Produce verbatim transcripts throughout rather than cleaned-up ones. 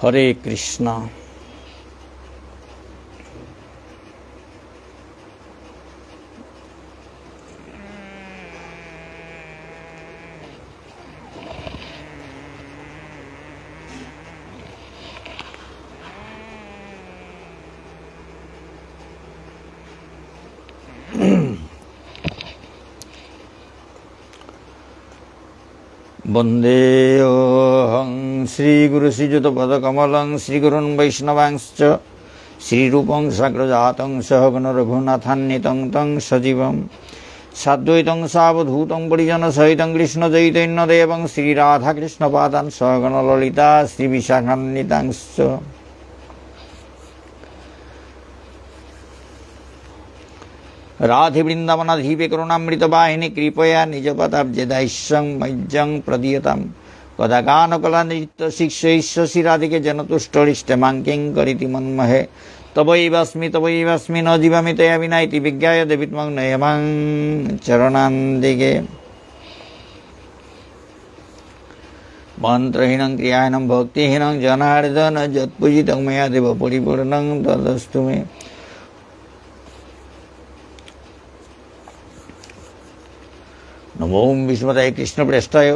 হরে কৃষ্ণ। বন্দেহং শ্রীগুরু শ্রীযুতপদকমলং শ্রীগুরুন বৈষ্ণবাংশ্চ শ্রীরূপং সাগ্রজাতং সহগণ রঘুনাথান্বিতং তং সজীবম সাদ্বৈতং সাবধূতং পরিজনসহিতং কৃষ্ণচৈতন্যদেবং শ্রীরাধাকৃষ্ণপাদান সহগণ ললিতা শ্রীবিশাখান্বিতাংশ্চ। রাধে বৃন্দাবনাধিপে করুণামৃতবাহিনী কৃপয়া নিজপদাব্জে দাস্যং মহ্যং প্রদীয়তাম। কদাকানকলানৃত্যশিক্ষৈঃ শশীরাধিকে জনতুষ্টরিষ্টে মাং কিং করিতি মন্মহে। তবৈবাস্মি তবৈবাস্মি ন জীবামি তয়া বিনা ইতি বিজ্ঞায় দেবী ত্বং নয়মাং চরণান্তিকে। মন্ত্রহীনং ক্রিয়াহীনং ভক্তিহীনং জনার্দন যৎপূজিতং ময়া দেব পরিপূর্ণং তদস্তু মে। নমো ওঁ বিষ্ণুপদায় কৃষ্ণপ্রেষ্ঠায়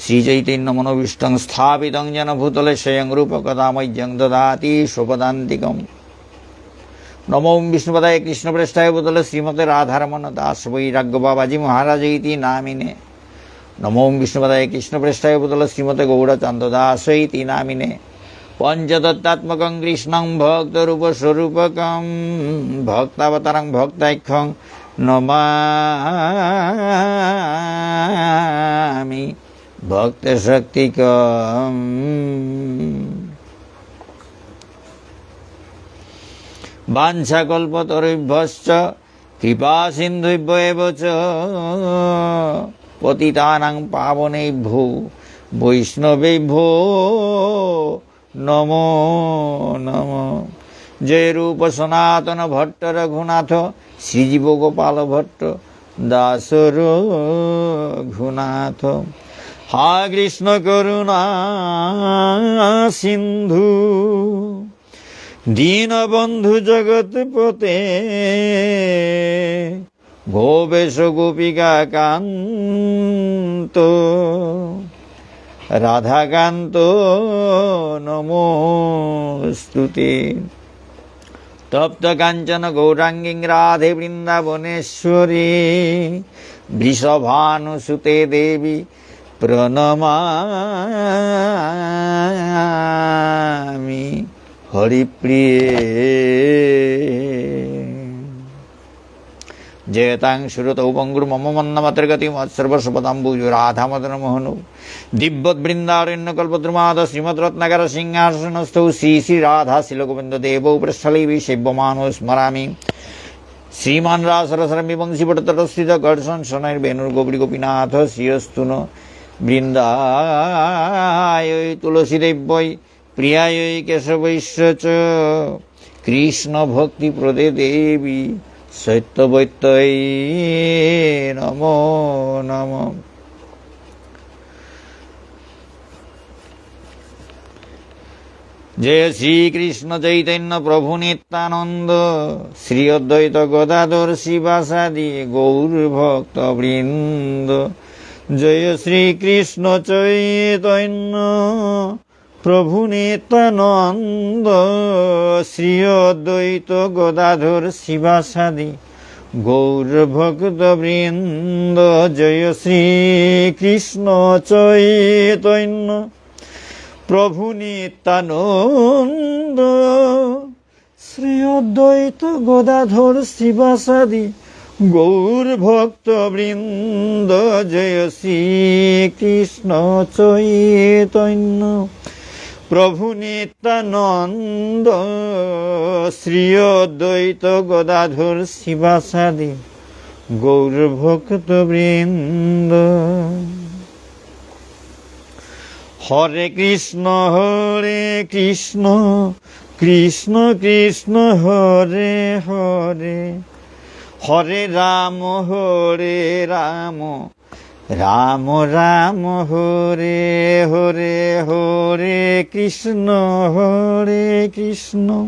শ্রীচৈতন্যমনোভীষ্টং স্থাপিতং যেন ভূতলে স্বয়ং রূপ কদা মহ্যং দদাতি স্বপদান্তিকম। নমো ওঁ বিষ্ণুপদায় কৃষ্ণপ্রেষ্ঠায় ভূতলে শ্রীমতে রাধারমণ দাস বৈরাগ্য বাবাজি মহারাজ ইতি নামিনে। নমো ওঁ বিষ্ণুপদায় কৃষ্ণপ্রেষ্ঠায় ভূতলে শ্রীমতে গৌরচন্দ্র দাস ইতি নামিনে। পঞ্চতত্ত্বাত্মকং কৃষ্ণং ভক্তরূপস্বরূপকম। ভক্তাবতারং ভক্তাখ্যং নমামি ভক্তশক্তিকম। বাঞ্ছাকল্পতরুভ্যশ্চ কৃপাসিন্ধুভ্য এব চ। পতিতানাং পাবনেভ্যো বৈষ্ণবেভ্যো নমো নমঃ। জয় রূপ সনাতন ভট্ট রঘুনাথ, শ্রীজীব গোপাল ভট্ট দাস রঘুনাথ। হা কৃষ্ণ করুণা সিন্ধু দীনবন্ধু জগৎপতে, গোপেশ গোপিকাকান্ত রাধাকান্ত নমোস্তুতে। তপ্ত কাঞ্চন গৌরাঙ্গীং রাধে বৃন্দাবনেশ্বরী, বৃষভানুসুতে দেবী প্রণমামি হরিপ্রিয়ে। জয়তাং সুরতৌ পঙ্গোর্মম মন্দমতের্গতী মৎসর্বস্বপদাম্ভোজৌ রাধামদনমোহনৌ। দীব্যদ্বৃন্দারণ্যকল্পদ্রুমাধঃ শ্রীমদ্রত্নাগারসিংহাসনস্থৌ শ্রী শ্রী রাধা শ্রীল গোবিন্দ দেবৌ প্রেষ্ঠালীভিঃ সেব্যমানৌ স্মরামি। শ্রীমান্ রাসরসারম্ভী বংশীবটতটস্থিতঃ কর্ষন্ বেণুস্বনৈর্গোপীর্গোপীনাথঃ শ্রিয়েঽস্তু নঃ। বৃন্দায়ৈ তুলসীদেব্যৈ প্রিয়ায়ৈ কেশবস্য চ। কৃষ্ণভক্তিপ্রদে দেবী সত্যবত্যৈ নমো নমঃ। জয় শ্রীকৃষ্ণ চৈতন্য প্রভু নিত্যানন্দ, শ্রী অদ্বৈত গদাধর শ্রীবাসাদি গৌর ভক্তবৃন্দ। জয় শ্রীকৃষ্ণ চৈতন্য প্রভু নিত্যানন্দ, শ্রী অদ্বৈত গদাধর শ্রীবাসাদি গৌর ভক্তবৃন্দ। জয় শ্রীকৃষ্ণ চৈতন্য প্রভু নিত্যানন্দ, শ্রী অদ্বৈত গদাধর শ্রীবাসাদি গৌর ভক্তবৃন্দ। জয় শ্রীকৃষ্ণ চৈতন্য প্রভু নিত্যানন্দ, শ্রী অদ্বৈত গদাধর শ্রীবাসাদি গৌর ভক্তবৃন্দ। হরে কৃষ্ণ, হরে কৃষ্ণ, কৃষ্ণ কৃষ্ণ, হরে হরে, হরে রাম, হরে রাম, রাম রাম, হরে হরে, হরে কৃষ্ণ, হরে কৃষ্ণ,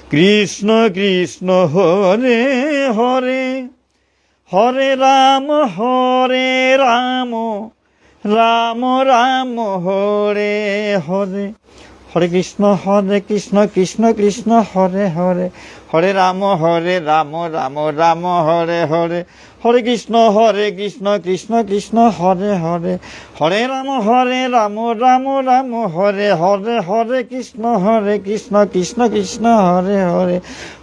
কৃষ্ণ কৃষ্ণ, হরে হরে, হরে রাম, হরে রাম, রাম রাম, হরে হরে। হরে কৃষ্ণ, হরে কৃষ্ণ, কৃষ্ণ কৃষ্ণ, হরে হরে। হরে রাম, হরে রাম, রাম রাম, হরে হরে। হরে কৃষ্ণ, হরে কৃষ্ণ, কৃষ্ণ কৃষ্ণ, হরে হরে। হরে রাম, হরে রাম, রাম রাম, হরে হরে। হরে কৃষ্ণ, হরে কৃষ্ণ, কৃষ্ণ কৃষ্ণ, হরে হরে।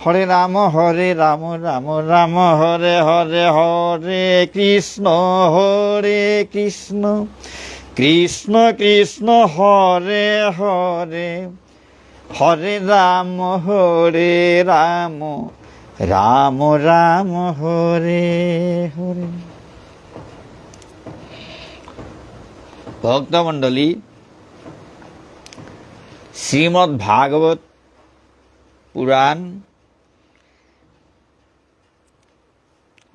হরে রাম, হরে রাম, রাম রাম, হরে হরে। হরে কৃষ্ণ, হরে কৃষ্ণ, কৃষ্ণ কৃষ্ণ, হরে হরে। হরে রাম, হরে রাম, রাম রাম, হরে হরে। ভক্তমণ্ডলী, শ্রীমদ্ ভাগবত পুরাণ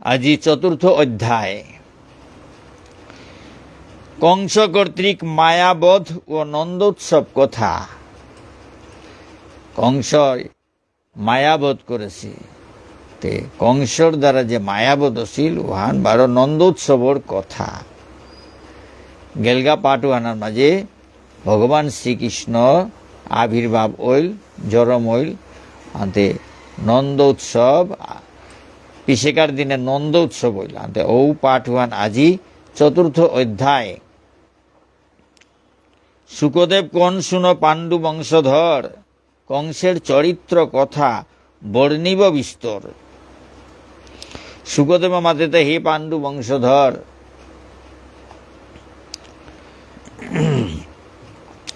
আজি চতুর্থ অধ্যায়, কংস কর্তৃক মায়াবধ ও নন্দোৎসব কথা। কংস মায়াবধ করেসি, তে কংসর দ্বারা যে মায়াবধ অসিল, উহান বারো নন্দোৎসবর কথা। গেলগা পাঠ উহানর মাঝে ভগবান শ্রীকৃষ্ণ আবির্ভাব অইল, জরম অইল, আনতে নন্দ উৎসব, পিছেকার দিনে নন্দ উৎসব অইল। আনতে ঔ পাঠ উহান আজি চতুর্থ অধ্যায়। শুকদেব কন শুন পাণ্ডু বংশধর, কংসের চরিত্র কথা বর্ণিব বিস্তর। শুকদেব মাতেতা, হে পাণ্ডু বংশধর,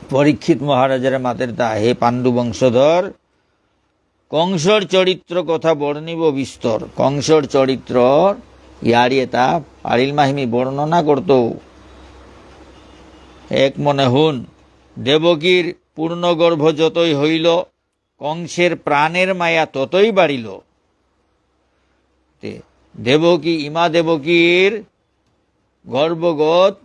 পরীক্ষিত মহারাজারে মাতেরতা, হে পাণ্ডু বংশধর, কংসর চরিত্র কথা বর্ণিব বিস্তর। কংসর চরিত্র ইয়ারি এতা পারিল মাহিমি বর্ণনা করতৌ। এক মনে হুন, দেবকীর পূর্ণ গর্ভ যতই হইল, কংসের প্রাণের মায়া ততই বাড়িল। তে দেবকী, ইমা দেবকীর গর্ভগত,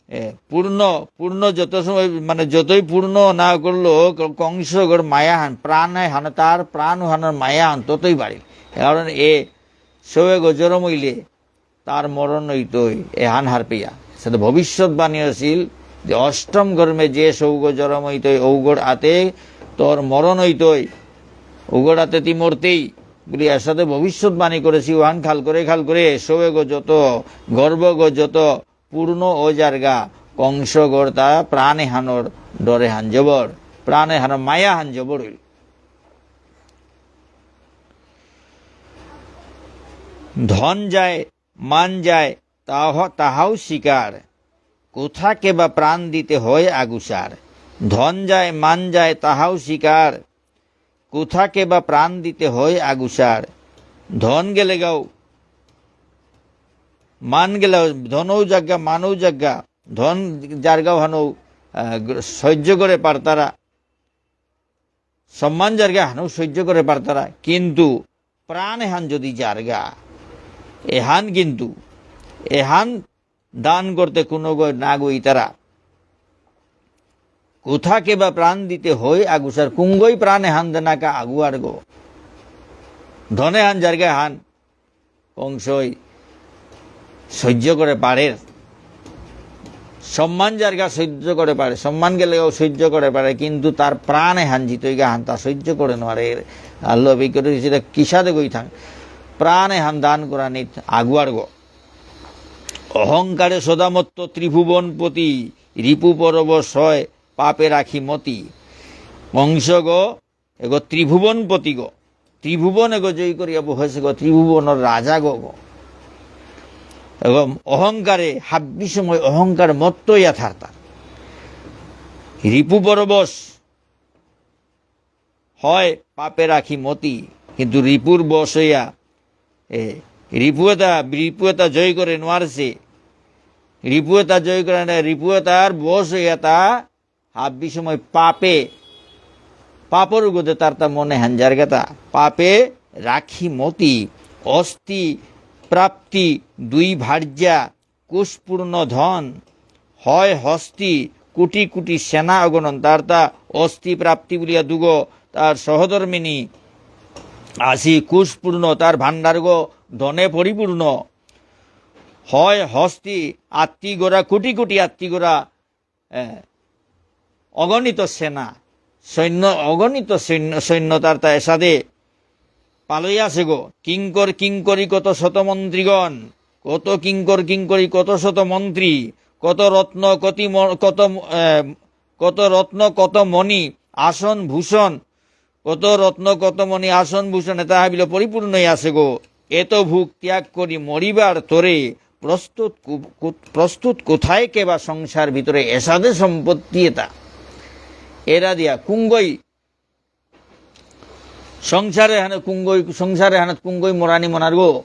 এ, পূর্ণ, পূর্ণ যত সময়, মানে, যতই পূর্ণ না করলো, ক-, কংসগর মায়া হান, প্রাণ হান, তার প্রাণ হানর মায়া হান ততই বাড়িল। কারণ এ সৌগ জরম হইলে তার মরণ হইতই, এহান হারপিয়া। সেটা ভবিষ্যৎবাণী আছিল যে অষ্টম গর্ভে যে সৌগ জরম হইতই, ঔগর আতে তোর মরণ হইতই, ঔগর আতে তি মরতেই, বুলি এসাদে ভবিষ্যৎবাণী করেসি। ওহান খাল করে, খাল করে, সৌগ যত, গর্ভগ যত পূর্ণ ও জারগা, কংসগর তা প্রাণ এহানর ডরে হান জবর, প্রাণ এহানর মায়া হান জবর হইল। ধন যায়, মান যায়, তাহ-, তাহাও স্বীকার। কোথাকে বা প্রাণ দিতে হয় আগুসার। ধন যায়, মান যায়, তাহাও স্বীকার। কোথাকে বা প্রাণ দিতে হয় আগুসার। ধন গেলেগাও, মান গেলেও, ধনও জাগা, মানও জাগা, ধন জারগাও হানও, আহ, সহ্য করে পারতারা, সম্মান জারগা হানও সহ্য করে পারতারা, কিন্তু প্রাণ এহান যদি জারগা, এহান কিন্তু, এহান দান করতে কোনো গো না গইতারা। কোথাকে বা প্রাণ দিতে হয় আগুসার, কুঙ্গই প্রাণ এহান দেনাকা আগুয়ার গো। ধনে হান জারগা হান কংসই সহ্য করে পারে, সম্মান জারগা সহ্য করে পারে, সম্মান গেলেও সহ্য করে পারে, কিন্তু তার প্রাণ এহান জিতইগা হান তা সহ্য করে নোয়ারে। আল্লাহ বিকরে সেটা কিসাদে গই থাং, প্রাণ এহান দান করানিত আগুয়ার গো। অহংকারে সদামত্ত ত্রিভুবনপতি, রিপু পরবশ হয় পাপে রাখি মতি। কংসগ এগো ত্রিভুবনপতি গো, ত্রিভুবন এগো জয় করিয়া বহেসে গো, ত্রিভুবনর রাজা গো গো। এগো অহংকারে হাব্বি সময় অহংকার মত্ত ইয়া থারতা। রিপু পরবশ হয় পাপে রাখি মতি, কিন্তু রিপুর বশ হইয়া এ, রিপু এতা, রিপু এতা জয় করে নোয়ারসে। রিপু এতা জয় করে না, রিপু এতার বশ হইয়া তা হাবি সময় পাপে, পাপর গদে তার তা মনে হান যারগা তা। পাপে রাখি মতি, অস্থি প্রাপ্তি দুই ভার্যা, কোষপূর্ণ ধন, হয় হস্তি কোটি কোটি সেনা অগণন, তার তা অস্থি প্রাপ্তি বুলিয়া দুগো, তার সহধর্মিনী আসি কোষপূর্ণ, তার ভাণ্ডারগো ধনে পরিপূর্ণ। হয় হস্তি আত্তি গোরা, কোটি কোটি আত্তি গোরা, এ, অগণিত সেনা, সৈন্য, অগণিত সৈন্য, সৈন্য তার তা এসাদে পালই আছে গো। কিঙ্কর কিঙ্করী কত শত মন্ত্রীগণ, কত কিঙ্কর কিঙ্করী কত শত মন্ত্রী, কত রত্ন কতি ম-, কত ম-, এ, কত রত্ন কত মণি আসন ভূষণ, কত রত্ন কত মণি আসন ভূষণ এতা হাবিল পরিপূর্ণই আছে গো। এত ভোগ ত্যাগ করি মরিবার তরে প্রস্তুত কু-, কু-, প্রস্তুত কোথায় কেবা সংসার ভিতরে এসাদে সম্পত্তি এতা। এরা দিয়া কুঙ্গই সংসারে হানে কুঙ্গই, সংসারে হানাত কুঙ্গই মরানি মনার গো।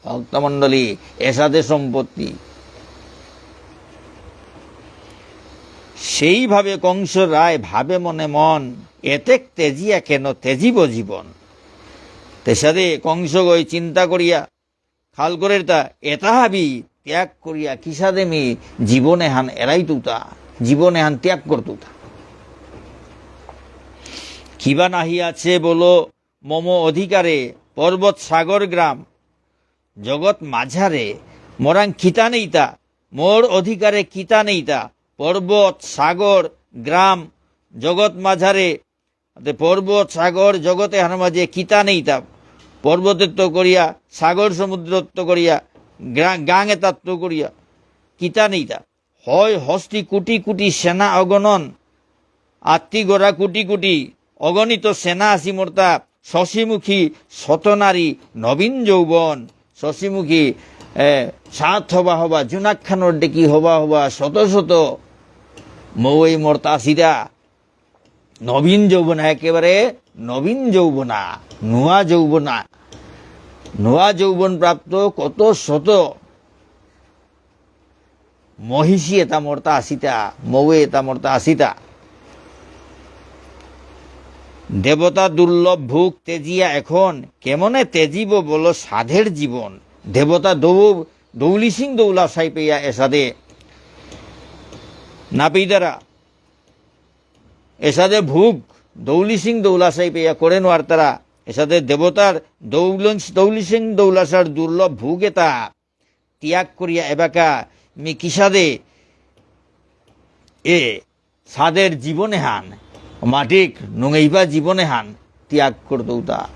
ভক্তমণ্ডলী, এসাদে সম্পত্তি। সেইভাবে কংস রায় ভাবে মনে মন, এতেক তেজিয়া কেন তেজিব জীবন। তেসাদে কংস গই চিন্তা করিয়া খাল করের তা, এতা হাবি ত্যাগ করিয়া কিসাদে মি জীবনে হান এরাই তুতা, জীবনে হান ত্যাগ করতুতা। কিবা নাহি আছে বলো মম অধিকারে, পর্বত সাগর গ্রাম জগৎ মাঝারে, মোরাং কিতা নেইতা, মোর অধিকারে কিতা নেইতা, পর্বত সাগর গ্রাম জগৎ মাঝারে, তে পর্বত সাগর জগতে হার মাঝে কিতা নেইতা, পর্বতেত্ত করিয়া, সাগর সমুদ্রত্ত করিয়া, গ্রা-, গাঙ এতাত্ত করিয়া, কিতা নেইতা। হয় হস্তি কোটি কোটি সেনা অগণন, আত্তি গোরা কোটি কোটি, অগণিত সেনা আসি মোরতা, শশীমুখী শত নারী নবীন যৌবন, শশীমুখী, এ, সাত হবা হবা, জুনাকখানোর ডেকি হবা হবা, শত শত মৌই মোরতা আসিতা, নবীন যৌবনা, একেবারে নবীন যৌবনা, নুয়া যৌবনা, নুয়া যৌবন প্রাপ্ত কত শত মহিষী এতা মোরতা আসিতা, মৌয়ে এতা মোরতা আসিতা। দেবতা দুর্লভ ভোগ তেজিয়া এখন, কেমনে তেজিব বলো সাধের জীবন। দেবতা দৌ-, দৌলি সিং দৌলা সাই পেয়া এসাদে না পেইতারা। এসাদে ভোগ দৌলি সিং দৌলা সাই পেয়া করে নোয়ারতারা। এসাদে দেবতার দৌলন-, দৌলি সিং দৌলাসার দুর্লভ ভোগ এতা ত্যাগ করিয়া এবাকা মি কিসাদে এ সাদের জীবনে হান, মাটিক নুঙেইবা জীবনে হান ত্যাগ করতৌতা।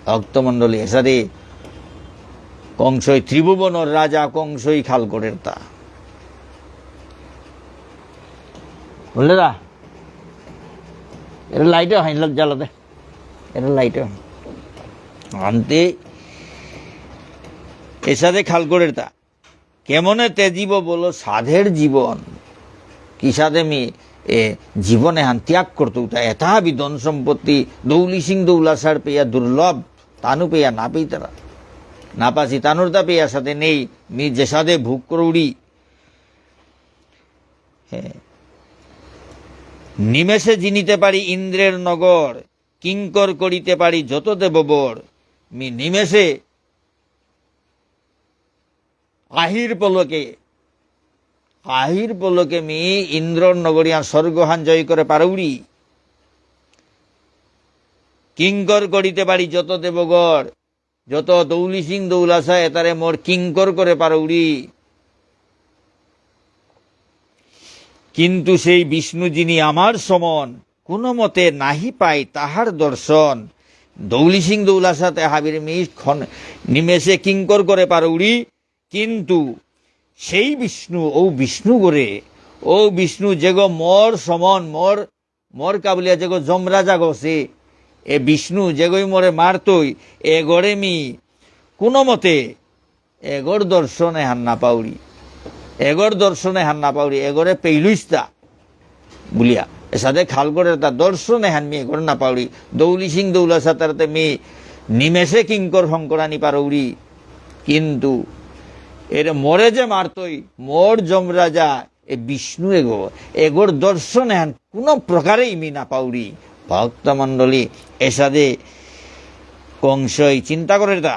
ভক্তমণ্ডলী, এসাদে কংসই, ত্রিভুবনর রাজা কংসই খাল করেরতা। বুঝলে দা? এর লাইটে হয় না, জ্বালাতে। এর লাইটে হয়। আনতে এসাদে খাল করেরতা। কেমনে তেজিব বলো সাধের জীবন? কিসাদে মি, এ, জীবনে হান ত্যাগ করতৌতা, এতা হাবি ধন সম্পত্তি, দৌলি সিং দৌলা সার পেয়া দুর্লভ, তানু পেয়া না পেইতারা। না পাসি তানুর তা পেয়া সাথে নেই, মি যেসাদে ভোগ করৌরি। হ্যাঁ। নিমেষে জিনিতে পারি ইন্দ্রের নগর, কিঙ্কর করিতে পারি যত দেববর। মি নিমেষে আহির পলকে, আহির পলকে মি ইন্দ্রর নগরিয়া স্বর্গহান জয় করে পারৌরি। কিঙ্কর করিতে পারি যত দেবগর, যত দৌলি সিং দৌলাসা এতারে মোর কিঙ্কর করে পারৌরি। কিন্তু সেই বিষ্ণু যিনি আমার সমন, কোনো মতে নাহি পাই তাহার দর্শন। দৌলি সিং দৌলাসাতে হাবির মি ক্ষণ নিমেষে কিঙ্কর করে পারৌরি, কিন্তু সেই বিষ্ণু, ও বিষ্ণু গরে, ও বিষ্ণু যেগো মোর সমন, মোর, মোর কাবুলিয়া যেগো যমরাজা গসে, এ বিষ্ণু যেগোই মোরে মারতই, এগরে মি কোনো মতে এগর দর্শন এহান না পাউরি। এগর দর্শন এহান না পাউরি। এগরে পেইলুইস্তা বুলিয়া। এসাদে খাল করে তা দর্শন এহান মি এগর না পাউরি। দৌলি সিং দৌলা সাতারতে মি নিমেষে কিঙ্কর হঙকরানি পারৌরি। কিন্তু এরে মোরে যে মারতই, মোর যমরাজা এ বিষ্ণু এগো, এগোর দর্শন এহান কোনো প্রকারেই মি না পাউরি। ভক্তমণ্ডলী, এসাদে কংসই চিন্তা করে তা,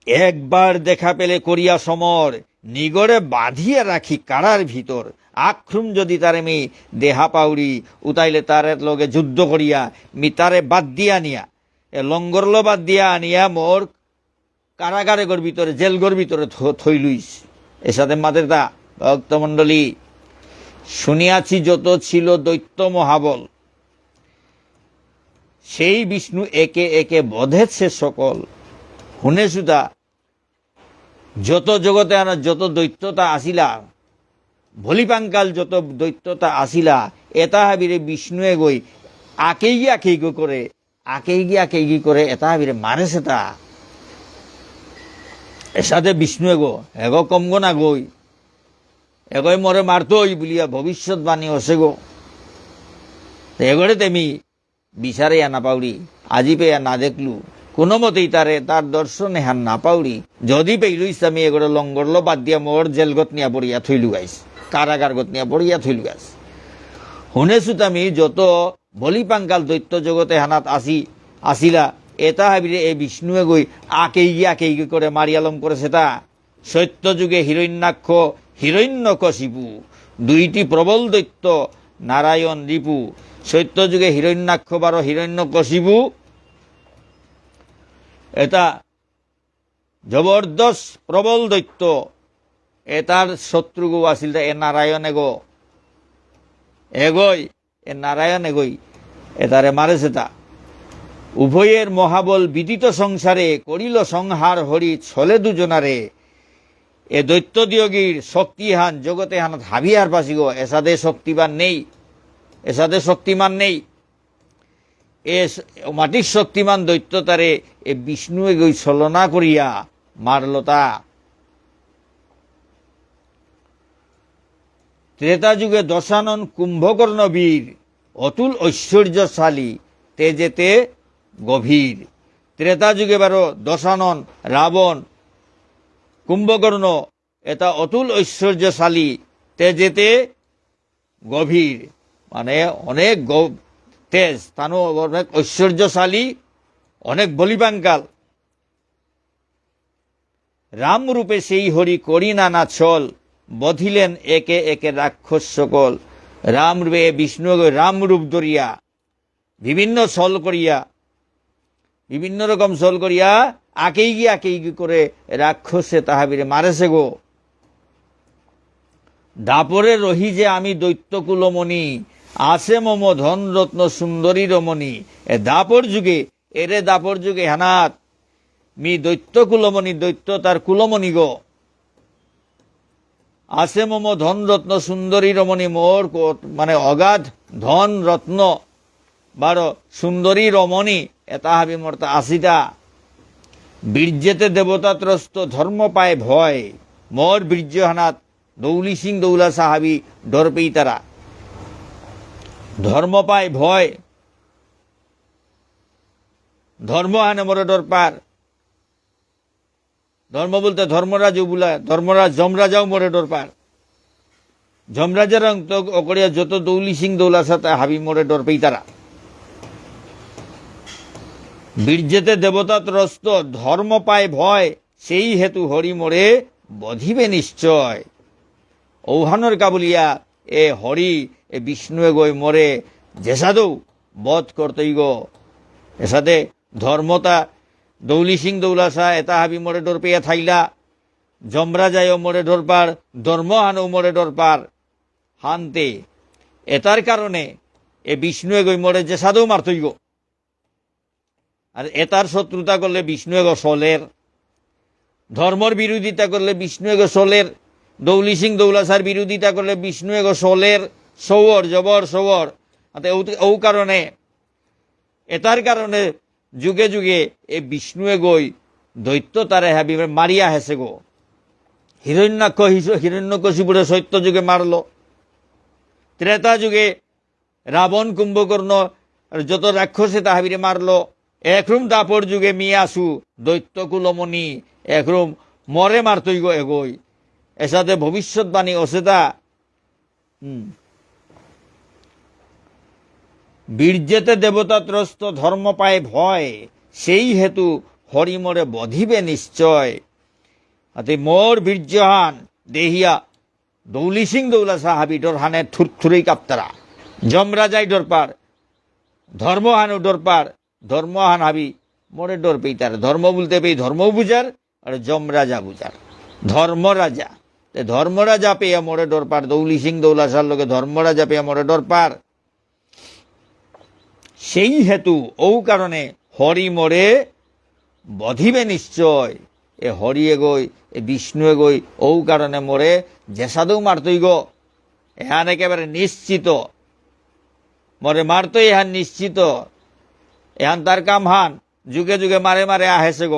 একবার দেখা পেলে করিয়া সমর, নিগরে বাঁধিয়া রাখি কারার ভিতর। আক্রম যদি তারে মি দেহা পাউরি, উতাইলে তারে লগে যুদ্ধ করিয়া, মি তারে বাদ দিয়া নিয়া, এ লঙ্গরলো বাদ দিয়া আনিয়া মোর কারাগারেগর ভিতরে, জেলগর ভিতরে থ-, থইলুইস। এসাদে মাতের তা, ভক্তমণ্ডলী, শুনিয়াছি যত ছিল দৈত্য মহাবল, সেই বিষ্ণু একে একে বধেছে সকল। হুনেসুতা, যত জগতে আনা যত দৈত্যতা আসিলা, ভলিপাঙ্কাল যত দৈত্যতা আসিলা, এতা হাবিরে বিষ্ণুয়ে গই আকেইগি আকেইগি করে, আকেইগি আকেইগি করে এতা হাবিরে মারেসেতা। এসাদে বিষ্ণুয়ে গো, এগো কমগো না গই, এগোই মোরে মারতই বুলিয়া ভবিষ্যৎবাণী অসে গো। এগোরে তেমি বিচারে ইয়া না পাউরি, আজি পেয়া না দেখলু, কোনো মতেই তারে, তার দর্শন এহান না পাউরি। যদি পেইলু ইসলামী এগোরে লঙ্গরলো বাদ দিয়া মোর জেলগত নিয়া পড়িয়া থইলু গাইস, কারাগারগত নিয়া পড়িয়া থইলু গাইস। হুনেসুতামি যত বলিপাঙ্কাল দৈত্য জগতে হানাত আসি, আসিলা, এতা হাবিরে এ বিষ্ণুয়ে গই আকেইগি আকেইগি করে মারিয়ালম করেসেতা। সত্যযুগে হিরণ্যাক্ষ, হিরণ্যকশিপু, দুইটি প্রবল দৈত্য নারায়ণ রিপু। সত্যযুগে হিরণ্যাক্ষ বারো হিরণ্যকশিপু, এতা জবরদস্ত প্রবল দৈত্য, এতার শত্রুগো আসিল তা এ নারায়ণ এগো, এগোই এ নারায়ণ এগোই এতারে মারেসেতা। উভয়ের মহাবল বিদিত সংসারে, করিল সংহার হরি ছলে দুজনারে। এ দৈত্য দিয়গির শক্তিহান জগতে হানাত হাবিয়ার পাসিগো, এসাদে শক্তিমান নেই, এসাদে শক্তিমান নেই। এ স-, মাটির শক্তিমান দৈত্য তারে এ বিষ্ণু এগোই ছলনা করিয়া মারলতা। ত্রেতা যুগে দশানন কুম্ভকর্ণ বীর, অতুল ঐশ্বর্যশালী তেজেতে গভীর। ত্রেতা যুগে বারো দশানন, রাবণ, কুম্ভকর্ণ, এতা অতুল ঐশ্বর্যশালী তেজেতে গভীর, মানে অনেক গ-, তেজ, তানু অনেক ঐশ্বর্যশালী, অনেক বলিপাঙ্কাল। রাম রূপে সেই হরি করি নানা ছল, বধিলেন একে একে রাক্ষস সকল। রাম রূপে এ বিষ্ণু এগো রাম রূপ ধরিয়া, বিভিন্ন ছল করিয়া, বিভিন্ন রকম ছল করিয়া, আকেইগি আকেইগি করে রাক্ষসে তাহাবিরে মারেসে গো। দাপরে রহি যে আমি দৈত্য কুলমণি, আছে মম ধন রত্ন সুন্দরী রমণী। এ দাপর যুগে, এরে দাপর যুগে হানাত, মি দৈত্য কুলমণি, দৈত্য তার কুলমণি গো। আছে মম ধন রত্ন সুন্দরী রমণী, মোর ক-, মানে অগাধ ধন রত্ন বারো সুন্দরী রমণী, এতা হাবি মোরতা আসিতা। বীর্যেতে দেবতা ত্রস্ত ধর্ম পায় ভয়, মোর বীর্য হানাত দৌলি সিং দৌলা সাহাবি ডর পেইতারা। ধর্ম পায় ভয়, ধর্ম হানে মোরে ডর পার। ধর্ম বলতে ধর্মরাজও বুলা, ধর্মরাজ, যমরাজাও মোরে ডর পার। যমরাজারাং তো অকরিয়া যত দৌলি সিং দৌলা সাতা হাবি মোরে ডর পেইতারা। বীর্যেতে দেবতা ত্রস্ত ধর্ম পায় ভয়, সেই হেতু হরি মোরে বধিবে নিশ্চয়। ঔহানর কাবুলিয়া এ হরি, এ বিষ্ণু এগোই মোরে যেসাদেউ বধ করতই গো। এসাদে ধর্মতা দৌলি সিং দৌলাসা এতা হাবি মোরে ডর পেয়া থাইলা, যমরাজায়ও মোরে ডর পার, ধর্মহানও মোরে ডর পার। হানতে এতার কারণে এ বিষ্ণু এগোই মোরে যেসাদেউ মারতই গো। আর এতার শত্রুতা করলে বিষ্ণু এগো সলের, ধর্মর বিরোধিতা করলে বিষ্ণু এগো সলের, দৌলি সিং দৌলাসার বিরোধিতা করলে বিষ্ণু এগো সলের, সৌর, জবর সৌর। আতে ঔ, ঔ কারণে, এতার কারণে যুগে যুগে এ বিষ্ণু এগোই দৈত্য তারে হাবি মারিয়া হেসে গো। হিরণ্যাক্ষ হিস-, হিরণ্যকশিপুরে সত্য যুগে মারলো। ত্রেতা যুগে রাবণ, কুম্ভকর্ণ আর যত রাক্ষসে তা হাবিরে মারলো। একরুম দ্বাপর যুগে মি আসু, দৈত্য কুলমণি, একরুম মরে মারতইগ এগই। এসাদে ভবিষ্যৎবাণী অসেতা। হুম। বীর্যেতে দেবতা ত্রস্ত ধর্ম পায় ভয়, সেই হেতু হরি মোরে বধিবে নিশ্চয়। আতে মোর বীর্যহান দেহিয়া দৌলি সিং দৌলা সাহাবি ডরহানে থুরথুরেই কাপ্তারা। যমরাজাই ডরপার, ধর্মহানও ডরপার, ধর্মহান হাবি মোরে ডর পেইতার। ধর্ম বুলতে পেই ধর্ম বুঝার, আর যমরাজা বুঝার। ধর্মরাজা। তে ধর্মরাজা পেয়া মোরে ডরপার, দৌলি সিং দৌলা সার লগে ধর্মরাজা পেয়া মোরে ডরপার। সেই হেতু, ঔ কারণে হরি মোরে বধিবে নিশ্চয়। এ হরি এগই, এ বিষ্ণু এগই, ঔ কারণে মোরে যেসাদেউ মারতইগ। এহান একেবারে নিশ্চিত। মোরে মারতই এহান নিশ্চিত। এহান তার কামহান। যুগে যুগে মারে মারে আহেসেগ।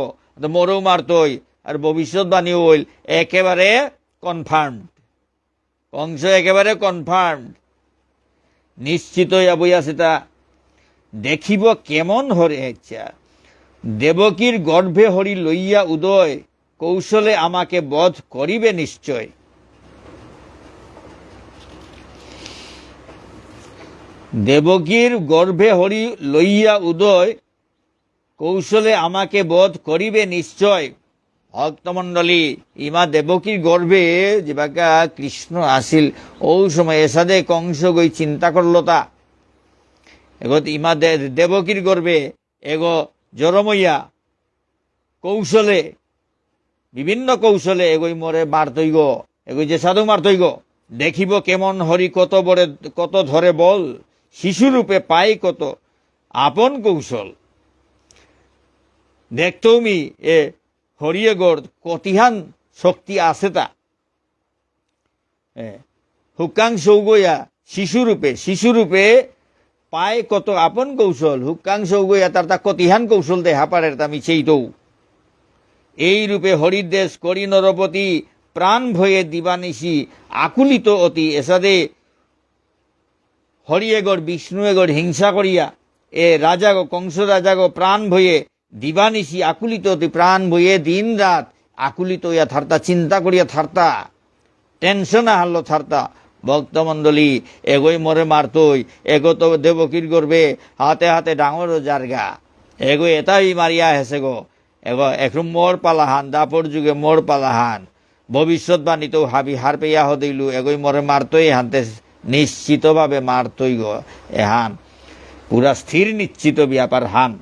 তো মোরেউ মারতই। আর ভবিষ্যৎবাণী হইল একেবারে confirmed। কংস একেবারে confirmed, নিশ্চিত হইয়া বই আছে তা। দেখিব কেমন হরি, আচ্ছা, দেবকীর গর্ভে হরি লইয়া উদয়, কৌশলে আমাকে বধ করিবে নিশ্চয়। দেবকীর গর্ভে হরি লইয়া উদয়, কৌশলে আমাকে বধ করিবে নিশ্চয়। ভক্তমণ্ডলী, ইমা দেবকীর গর্ভে যেবাকা কৃষ্ণ আসিল, ঔ সময় এসাদে কংস গই চিন্তা করলতা। এগত ইমা দে-, দেবকীর গর্ভে এগো জরমইয়া কৌশলে বিভিন্ন কৌশলে এগই মোরে মারতইগ, এগই যেসাদেউ মারতইগ। দেখিব কেমন হরি কত বরে, কত ধরে বল, শিশুরূপে পায় কত আপন কৌশল। দেখতৌ মি এ হরি এগর কতিহান শক্তি আছে তা। এ, হুকাং সৌগয়া শিশুরূপে, শিশুরূপে পায় কত আপন কৌশল, হুকাং সৌগয়া তার তা কতিহান কৌশল দেহা পারের তা মি চেইতৌ। এই রূপে হরিদ্বেষ করি নরপতি, প্রাণ ভয়ে দিবানিশি আকুলিত অতি। এসাদে হরি এগর, বিষ্ণু এগর হিংসা করিয়া, এ রাজাগো, কংস রাজাগো প্রাণ ভয়ে দিবানিশি আকুলিত অতি, প্রাণ ভয়ে দিন রাত আকুলিত হইয়া থারতা, চিন্তা করিয়া থারতা, tension আহানলো থারতা। ভক্তমণ্ডলী, এগই মোরে মারতই, এগো তো দেবকীর গর্ভে হাতে হাতে ডাঙর জারগা, এগো এতাই মারিয়া হেসেগো, এগো এখন মোর পালাহান, দাপর যুগে মোর পালাহান। ভবিষ্যৎবাণীতেও হাবি হারপেয়া হদেইলু, এগই মোরে মারতই হানতে নিশ্চিতভাবে মারতই গো, এহান পুরা স্থির নিশ্চিত ব্যাপার হান।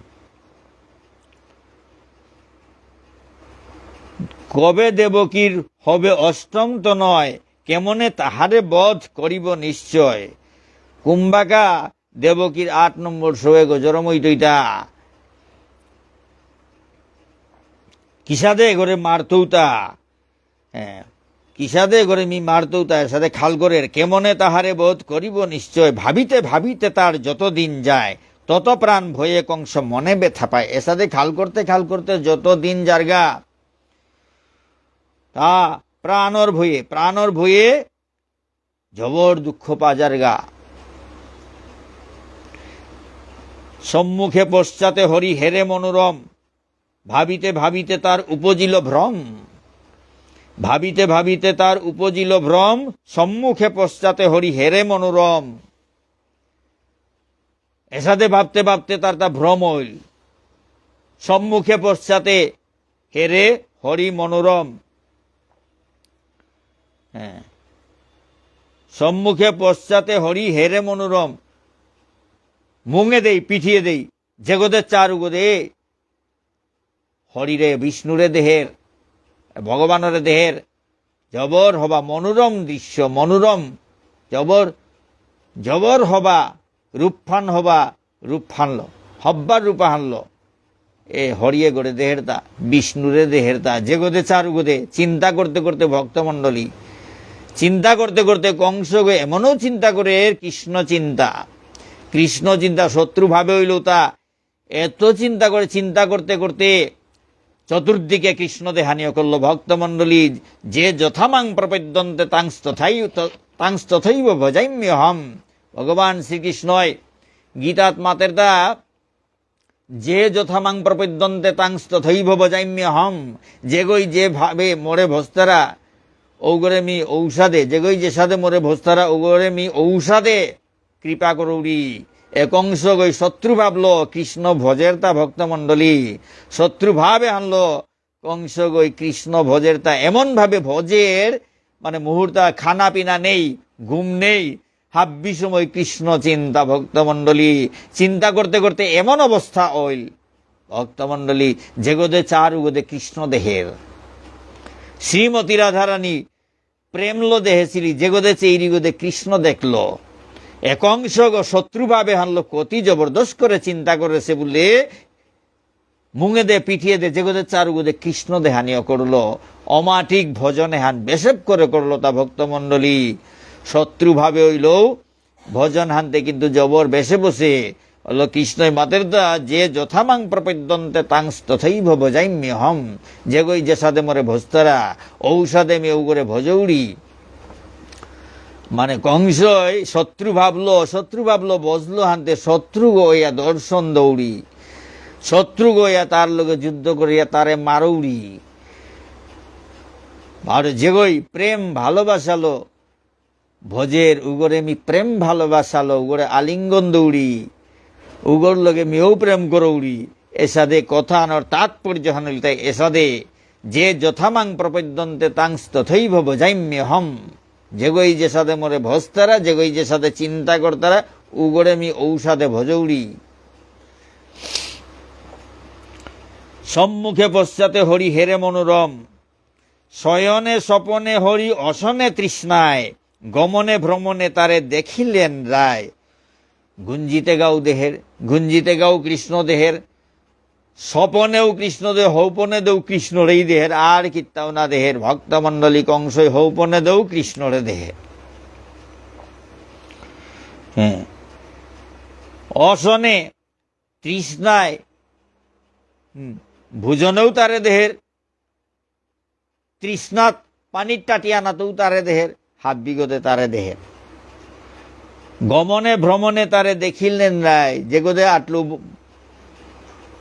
কবে দেবকীর হবে অষ্টম তনয়, কেমনে তাহারে বধ করিব নিশ্চয়। কুম্বাকা দেবকীর আট নম্বর সৌগো জরম হইতইতা। কিসাদে এগরে মারতৌতা। হ্যাঁ, কিসাদে এগরে মি মারতৌতা, এসাদে খাল করের। কেমনে তাহারে বধ করিব নিশ্চয়, ভাবিতে ভাবিতে তার যত দিন যায়, তত প্রাণ ভয়ে কংস মনে ব্যথা পায়। এসাদে খাল করতে খাল করতে যত দিন যারগা, তা প্রাণর ভয়ে, প্রাণর ভয়ে জবর দুঃখ পা যারগা। সম্মুখে পশ্চাতে হরি হেরে মনোরম, ভাবিতে ভাবিতে তার উপজিল ভ্রম। ভাবিতে ভাবিতে তার উপজিল ভ্রম, সম্মুখে পশ্চাতে হরি হেরে মনোরম। এসাদে ভাবতে ভাবতে তার তা ভ্রম হইল। সম্মুখে পশ্চাতে হেরে হরি মনোরম। হ্যাঁ। সম্মুখে পশ্চাতে হরি হেরে মনোরম। মুঙে দেই, পিঠিয়ে দেই, যেগদে চারুগদে। হরিরে, বিষ্ণুরে দেহের, ভগবানরে দেহের, জবর হবা মনোরম দৃশ্য, মনোরম, জবর, জবর হবা, রূপহান হবা, রূপহানলো, হব্বার রূপহানলো। এ হরিয়ে গরে দেহেরতা, বিষ্ণুরে দেহেরতা, যেগদে চারুগদে, চিন্তা করতে করতে ভক্তমণ্ডলী, চিন্তা করতে করতে কংসগো এমনও চিন্তা করে, কৃষ্ণ চিন্তা, কৃষ্ণ চিন্তা শত্রু ভাবে হইল তা, এত চিন্তা করে, চিন্তা করতে করতে চতুর্দিকে কৃষ্ণ দেহানি অকরল। ভক্তমণ্ডলী, যে যথা মাং প্রপদ্যন্তে তাংস্তথাই-, ত-, তাংস্তথৈব ভজাম্যহম। ভগবান শ্রীকৃষ্ণই গীতাত মাতেরতা, যে যথা মাং প্রপদ্যন্তে তাংস্তথৈব ভজাম্যহম, যেগই যেভাবে মোরে ভজতারা, ওগরে মি ঔসাদে, যেগই যেসাদে মোরে ভজতারা, ওগরে মি ঔসাদে কৃপা করৌরি। এ কংসগই শত্রু ভাবলো কৃষ্ণ ভজেরতা ভক্তমণ্ডলী। শত্রু ভাব এহানলো কংসগই কৃষ্ণ ভজেরতা এমন ভাবে ভজের, মানে মুহূর্ত খানা পিনা নেই, ঘুম নেই, হাব্বি সময় কৃষ্ণ চিন্তা ভক্তমণ্ডলী। চিন্তা করতে করতে এমন অবস্থা অইল ভক্তমণ্ডলী, যেগদে চারুগদে কৃষ্ণ দেহের। শ্রীমতী রাধারানী প্রেমলো দেহেছিলি, যেগদে চেইরিগদে কৃষ্ণ দেখলো। এ কংসগ শত্রু ভাব এহানলো কতি জবরদস্ত করে চিন্তা করেসে বুলে, মুঙেদে পিঠিয়েদে যেগদে চারুগদে কৃষ্ণ দেহানিও করলো, অমাটিক ভজন এহান বেশেব করে করলো তা ভক্তমণ্ডলী। শত্রু ভাবে অইলেও ভজন হানতে কিন্তু জবর বেশে বসে। অইল কৃষ্ণই মাতেরতা, যে যথা মাং প্রপদ্যন্তে তাংস্তথৈব ভজাম্যহম। যেগই যেসাদে মোরে ভজতারা, ঔসাদে মি ওগরে ভজৌরি। মানে কংসই শত্রু ভাবলো, শত্রু ভাবলো, ভজলো হানতে শত্রুগ ইয়া দর্শন দৌড়ি। শত্রুগ ইয়া তার লগে যুদ্ধ করিয়া তারে মারৌরি। আর যেগই প্রেম ভালোবাসালো, ভজের উগরে মি প্রেম ভালোবাসালো, উগরে আলিঙ্গন দৌড়ি, উগর লগে মিও প্রেম করৌরি। এসাদে কথা আনর তাৎপর্য হানল তাই এসাদে, যে যথা মাং প্রপদ্যন্তে তাংস্তথৈব ভজাম্যহম। যেগই যেসাদে মোরে ভজতারা, যেগই যেসাদে চিন্তা করতারা, উগরে মি ঔসাদে ভজৌরি। সম্মুখে পশ্চাতে হরি হেরে মনোরম, শয়নে স্বপনে হরি অশনে তৃষ্ণায়, গমনে ভ্রমণে তারে দেখিলেন রায়। গুঞ্জিতে গাও দেহের, গুঞ্জিতে গাও কৃষ্ণ দেহের, স্বপনেও কৃষ্ণ দেহের, হৌপনে দেও কৃষ্ণরেই দেহের, আর কিত্তাও না দেহের। ভক্তমণ্ডলী কংসই হৌপনে দেও কৃষ্ণরে দেহের। হ্যাঁ। অশনে তৃষ্ণায়, হুম, ভোজনেও তারে দেহের, তৃষ্ণাত পানির টাটি আনাতেও তারে দেহের, হাব্বিগদে তারে দেহের। গমনে ভ্রমণে তারে দেখিলেন রায়, যেগদে আটলো,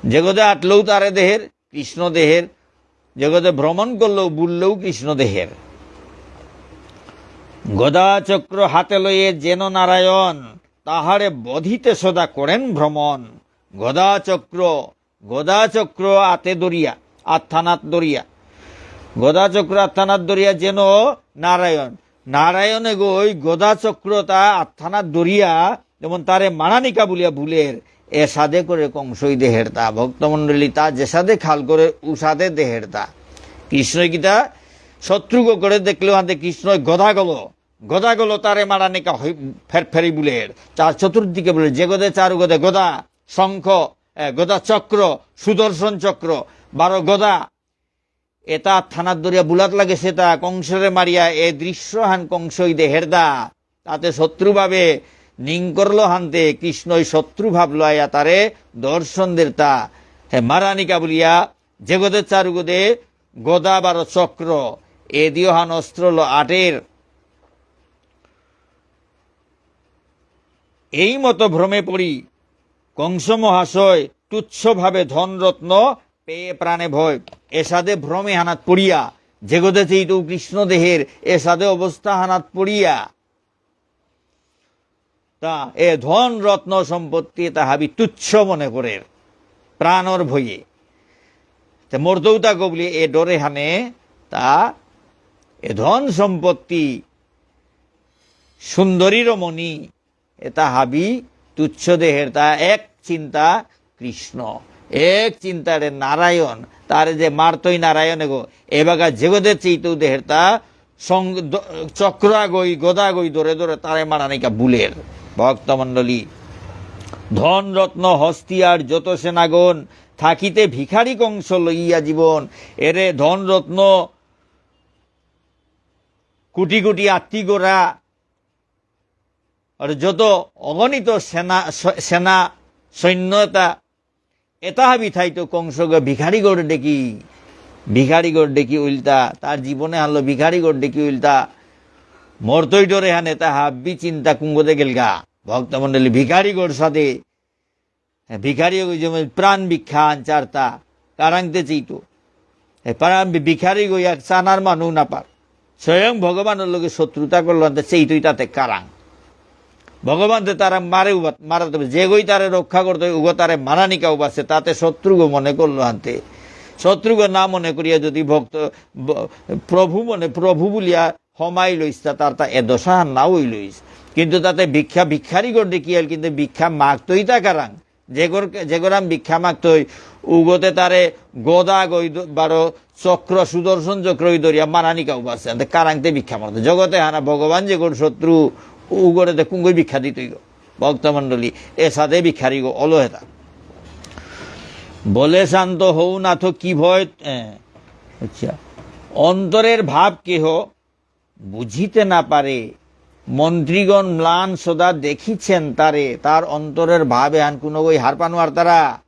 যেগদে আটলেও তারে দেহের, কৃষ্ণ দেহের, যেগদে ভ্রমণ করলেও বুললেও কৃষ্ণ দেহের। গদা চক্র হাতে লয়ে যেন নারায়ণ, তাহারে বধিতে সদা করেন ভ্রমণ। গদা চক্র, গদা চক্র আতে দরিয়া, আতহানাত দরিয়া। গদা চক্র আতহানাত দরিয়া যেন নারায়ণ। নারায়ণে গই গদা চক্রতা আতহানাত দরিয়া, যেমন তারে মারানিকা বুলিয়া বুলের, এসাদে করে কংসই দেহেরতা। ভক্তমণ্ডলী তা যেসাদে খাল করে উসাদে দেহেরতা। কৃষ্ণই কিতা শত্রুগ করে দেখলেও আনতে কৃষ্ণই গদাগলো, গদাগলো তারে মারানিকা হই-, ফের ফেরি বুলের। চার চতুর্দিকে বুলের, যেগদে চারুগদে গদা, শঙ্খ, এ, গদা চক্র, সুদর্শন চক্র, বারো গদা। এতা আতহানাত দরিয়া বুলাত লাগেসেতা, কংসরে মারিয়া এ দৃশ্যহান কংসই দেহেরতা। তাতে শত্রু ভাবে নিংকরলো হানতে কৃষ্ণই শত্রু ভাবলো আয়া তারে দর্শন দেরতা। হে মারানিকা বুলিয়া যেগদে চারুগদে গদা বারো চক্র, এ দিওহান অস্ত্রলো আটের। এই মতো ভ্রমে পড়ি কংস মহাশয় তুচ্ছ ভাবে ধন রত্ন পেয়ে প্রাণে ভয়। এসাদে ভ্রমে হানাত পড়িয়া, যেগদে চেইতৌ কৃষ্ণ দেহের, এসাদে অবস্থা হানাত পড়িয়া, তা এ ধন রত্ন সম্পত্তি তা হাবি তুচ্ছ মনে করের প্রাণর ভয়ে। তে মরতৌ তাকো বুলিয়া এ ডরে হানে তা এ ধন সম্পত্তি সুন্দরী রমণী এতা হাবি তুচ্ছ দেহের তা এক চিন্তা কৃষ্ণ, এক চিন্তারে নারায়ণ, তারে যে মারতই নারায়ণ এগো, এবাকা যেগদে চেইতৌ দেহের তা সং-, দ-, চক্র আগই, গদা আগই ধরে ধরে তারে মারানিকা বুলের। ভক্তমণ্ডলী, ধন রত্ন হস্তি আর যত সেনাগণ, থাকিতে ভিখারি কংস লইয়া জীবন। এরে ধন রত্ন, কোটি কোটি আত্তি গোরা, আর যত অগণিত সেনা, স-, সেনা, সৈন্য এতা, এতা হাবি থাইতো কংসগ ভিখারিগর ডেকি, ভিখারিগর ডেকি উইলতা, তার জীবনে হানলো ভিখারিগর ডেকি উইলতা, মরতই ডরে হান এতা হাবি চিন্তা কুঙ্গদে গেলগা। ভক্তমণ্ডলী, ভিখারিগর সাদে হ্যাঁ, ভিখারি গই যেমন প্রাণ ভিক্ষা আনচারতা, কারাংতে চেইতু। এ প্রাণ ভি-, ভিখারি গই এক চানার মানু না পার। স্বয়ং ভগবানর লগে শত্রুতা করলো আনতে চেইতই তাতে কারাং। ভগবান তে তারা মারে উবা-, মারাতে হবে। যে গই তারে রক্ষা করতে হয়, উগো তারে মারানিকা উবাসে, তাতে শত্রুগো মনে করলো আনতে। শত্রুগো না মনে করিয়া যদি ভক্ত, ব-, প্রভু মনে, প্রভু বলিয়া হমাই লইস, তা তার তা এ দশা না হই লইস। কিন্তু তাতে ভিক্ষা, ভিক্ষারি গর দেখিয়াল, কিন্তু ভিক্ষা মাগতই তা কারাং। যেগর-, যেগরাম ভিক্ষা মাগতই, উগতে তারে গদা গই দ-, বারো চক্র, সুদর্শন চক্র ওই দরিয়া মারানিকা উবাসে, আনতে কারাংতে ভিক্ষা মাগতো। জগতে হানা ভগবান যেগর শত্রু, উগরে তে কুঙ্গই ভিক্ষা দিতই গো। ভক্তমণ্ডলী, এসাদে ভিক্ষারি গো, অলো হেতা। বলে শান্ত হও নাথ কি ভয়, এ, আচ্ছা, অন্তরের ভাব কেহ বুঝিতে না পারে। মন্ত্রীগণ ম্লান সদা দেখিছেন তারে, তার অন্তরের ভাব এহান কোনো গই হার পানোয়ার তারা।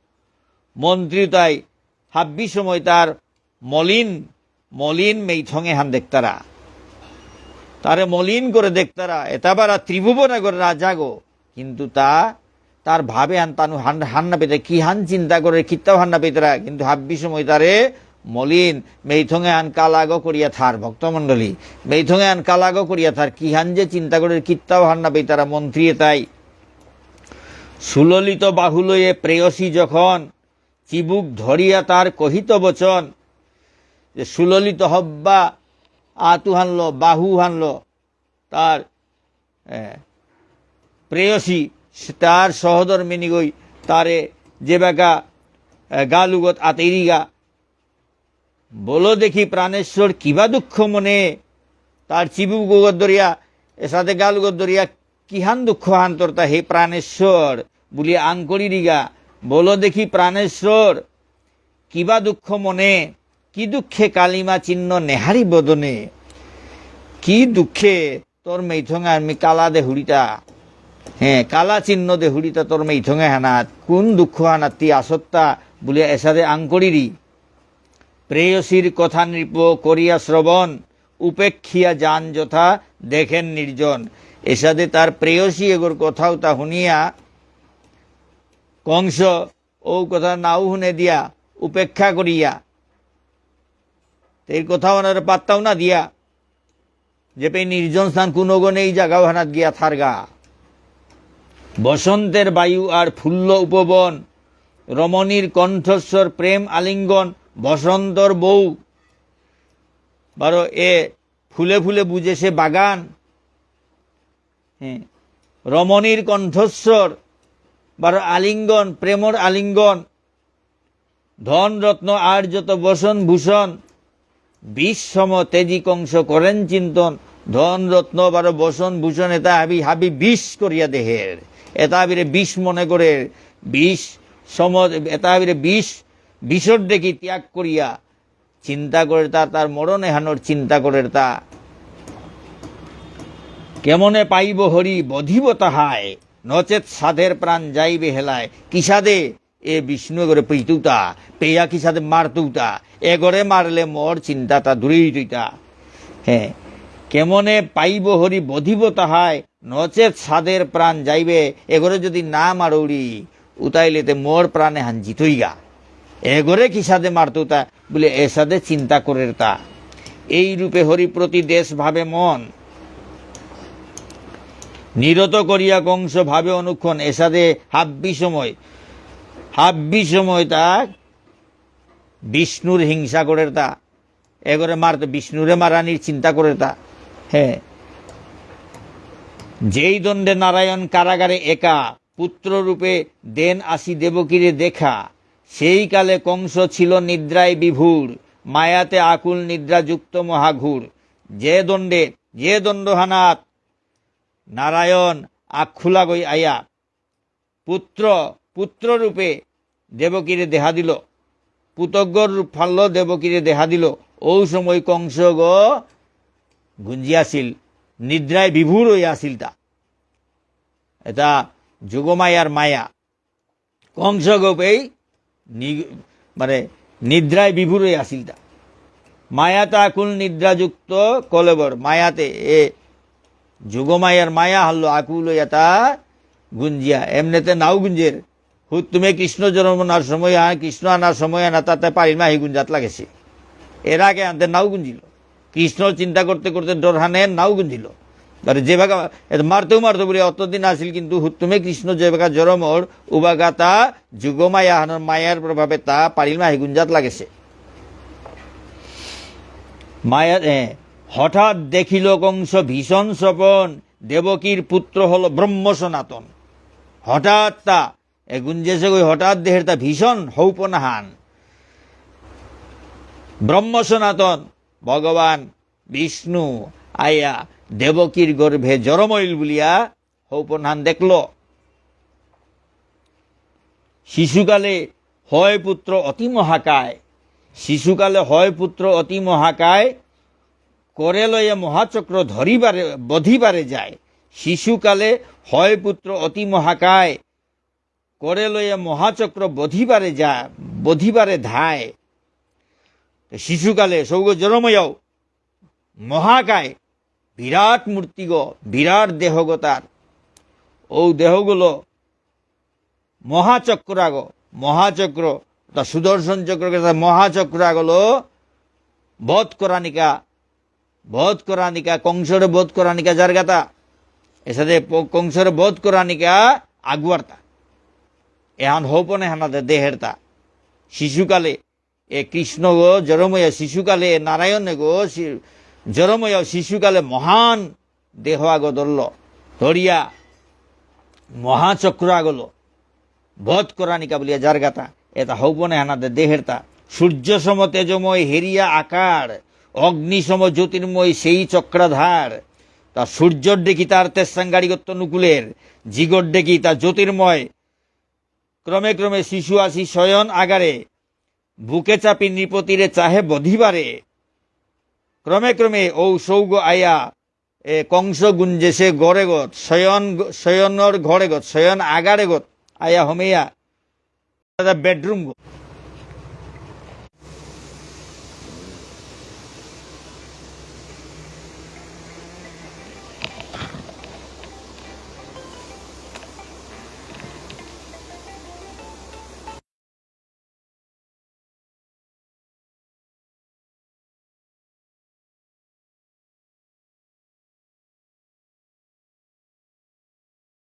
মন্ত্রী তাই হাব্বি সময় তার মলিন, মলিন মেইথঙে হান দেখতারা। তারে মলিন করে দেখতারা। এতা বারা ত্রিভুবনগর রাজা গো। কিন্তু তা তার ভাবে হান তানু হান, হান না পেতে, কি হান চিন্তা করে, কিত্তাও হান না পেতরা, কিন্তু হাব্বি সময় তারে মলিন, মেইথঙে হান কালাগো করিয়া থার, ভক্তমণ্ডলী, মেইথঙে হান কালাগো করিয়া থার, কি হান যে চিন্তা করে, কিত্তাও হান না পেতারা মন্ত্রী তাই। সুললিত বাহুলয়ে প্রেয়সী যখন, চিবুক ধরিয়া তার কহিত বচন, যে সুললিত হব্বা আতু হানলো, বাহু হানলো, তার, এ, প্রেয়সী, সে তার সহধর্মিনী গই, তারে যেবাকা, এ, গালুগত আতেরিগা। বলো দেখি প্রাণেশ্বর কিবা দুঃখ মনে, তার চিবুকগত দরিয়া, এসাদে গালুগত দরিয়া, কিহান দুঃখ হান তোরতা হে প্রাণেশ্বর, বুলি আঙ্করিরিগা। বলো দেখি প্রাণেশ্বর, কিবা দুঃখ মনে, কি দুঃখে কালিমা চিহ্ন নেহারি বদনে, কি দুঃখে তোর মেইথঙে আমি কালা দেহুরিতা, হ্যাঁ, কালা চিহ্ন দেহুরিতা তোর মেইথঙে হানাত, কোন দুঃখ হানাত তি আসত্তা বুলিয়া এসাদে আঙকরিরি। প্রেয়সীর কথা নৃপ করিয়া শ্রবণ, উপেক্ষিয়া যান যথা দেখেন নির্জন। এসাদে তার প্রেয়সী এগোর কথাও তা শুনিয়া কংস ও কথা নাও শুনে দিয়া, উপেক্ষা করিয়া, তেই কথা ওনার পাত্তাও না দিয়া, যেপে নির্জন স্থান কোনো গো নেই জাগা ওহানাত গিয়া থারগা। বসন্তের বায়ু আর ফুল্ল উপবন, রমণীর কণ্ঠস্বর প্রেম আলিঙ্গন, বসন্তর বউ। বারো এ ফুলে ফুলে বুঝেছে বাগান। হ্যাঁ, রমণীর কণ্ঠস্বর, বারো আলিঙ্গন, প্রেমর আলিঙ্গন। ধন রত্ন আর যত বসন ভূষণ, বিষ সম তেজি কংস করেন চিন্তন। ধন রত্ন বারো বসন ভূষণ এতা হাবি, হাবি বিষ করিয়া দেহের। এতা হাবিরে বিষ মনে করে, বিষ সম, এতা হাবিরে বিষ, বিষর দেখি ত্যাগ করিয়া, চিন্তা করের তা, তার মরণ এহানর চিন্তা করের তা। কেমনে পাইব হরি বধিব তাহায়, নচেত সাধের প্রাণ যাইবে হেলায়। কিসাদে এ বিষ্ণু এগরে পেইতুতা, পেয়া কিসাদে মারতুতা, এগরে মারলে মোর চিন্তাটা দূরেই তুইতা। হ্যাঁ, কেমনে পাইব হরি বধিব তাহায়, নচেত সাধের প্রাণ যাইবে, এগরে যদি না মারৌরি, উতাইলে তে মোর প্রাণে হান জিতইগা। এগরে কিসাদে মারতুতা, বুলে এসাদে চিন্তা করের তা। এই রূপে হরি প্রতি দেশ ভাবে মন। নিরত করিয়া কংস ভাবে অনুক্ষণ, এসাদে হাব্বি সময়, হাব্বি সময় তা বিষ্ণুর হিংসা করের তা। এগরে মারতে বিষ্ণুরে মারানির চিন্তা করের তা। হ্যাঁ। যেই দণ্ডে নারায়ণ কারাগারে একা, পুত্র রূপে দেন আসি দেবকীরে দেখা। সেই কালে কংস ছিল নিদ্রায় বিভোর, মায়াতে আকুল নিদ্রাযুক্ত মহাঘোর। যে দণ্ডে, যে দণ্ডহানাত নারায়ণ আখুলাগই আয়া, পুত্র, পুত্র রূপে দেবকীরে দেহা দিল, পুতগর রূপ ফালল দেবকীরে দেহা দিল। ঔ সময় কংসগ গুঞ্জিয়াছিল, নিদ্রায় বিভোর হইয়া আছিল তা। এটা যোগমায়ার মায়া। কংস গোপেই নি-, মানে নিদ্রায় বিভোর হইয়া আছিল তা। মায়াতে আকুল নিদ্রাযুক্ত কলেবর, মায়াতে এ যোগমায়ার মায়া হাল্লো আকুল হইয়া তা গুঞ্জিয়া, এমনিতে নাও গুঞ্জের। হুত্তুমে কৃষ্ণ জন্ম নার সময় আ-, কৃষ্ণ আনার সময় আনা তাতে পারিল মাহি গুঞ্জাত লাগেছে। এর আগে আনতে নাও গুঞ্জিল। কৃষ্ণ চিন্তা করতে করতে ডরহানে নাও গুঞ্জিল। তারে যে বাগা, এ মারতেও মারতো বলে অতদিন আসিল, কিন্তু হুত্তুমে কৃষ্ণ যে বাগা জরমর, উবাগা তা যুগমায়া হানর মায়ার প্রভাবে তা পারিল মাহি গুঞ্জাত লাগেছে। মায়া, এ, হঠাৎ দেখিল কংস ভীষণ স্বপন, দেবকীর পুত্র হল ব্রহ্ম সনাতন। হঠাৎ তা এ গুঞ্জেসে গই হঠাৎ দেহের তা ভীষণ হৌপনহান। ব্রহ্ম সনাতন ভগবান বিষ্ণু আয়া দেবকীর গর্ভে জরমইল বুলিয়া হৌপনহান দেখল। শিশুকালে হয় পুত্র অতি মহাকায়, শিশুকালে হয় পুত্র অতি মহাকায়, করে লয়ে মহাচক্র ধরিবারে, বধিবারে যায়। শিশুকালে হয় পুত্র অতি মহাকায়, করে লয়ে মহাচক্র বধিবারে যায়, বধিবারে ধায়। তো শিশুকালে সৌগ জরময়াও মহাকায়, বিরাট মূর্তিগ, বিরাট দেহগ তার। ও দেহগুলো মহাচক্রাগ, মহাচক্র, তা সুদর্শন চক্র, তা মহাচক্রাগলো বধ করানিকা, বধ করানিকা, কংসরে বধ করানিকা যারগাতা। এসাদে প-, কংসরে বধ করানিকা আগুয়ারতা। এহান হৌপনে হানাতে দেহেরতা। শিশুকালে এ কৃষ্ণ গো জরময়া শিশুকালে, এ নারায়ণ গো শি-, জরময়া শিশুকালে মহান দেহ আগ ধরল, ধরিয়া মহাচক্র আগলো বধ করানিকা বুলিয়া যারগাতা, এতা হৌপনে হানাতে দেহেরতা। সূর্য সম তেজময় হেরিয়া আকার, অগ্নি সম জ্যোতির্ময় সেই চক্রাধার। তা সূর্যর ডেকি তার তেজ সাংগারিকত্ব নুকুলের, জিগর ডেকি তা জ্যোতির্ময়। ক্রমে ক্রমে শিশু আসি শয়ন আগারে, বুকে চাপি নৃপতিরে চাহে বধিবারে। ক্রমে ক্রমে ঔ সৌগ আয়া, এ, কংস গুঞ্জেসে গড়েগত, শয়ন গ-, শয়নর ঘরেগত, শয়ন আগারেগত, আয়া হমেয়া, তা bedroom গো।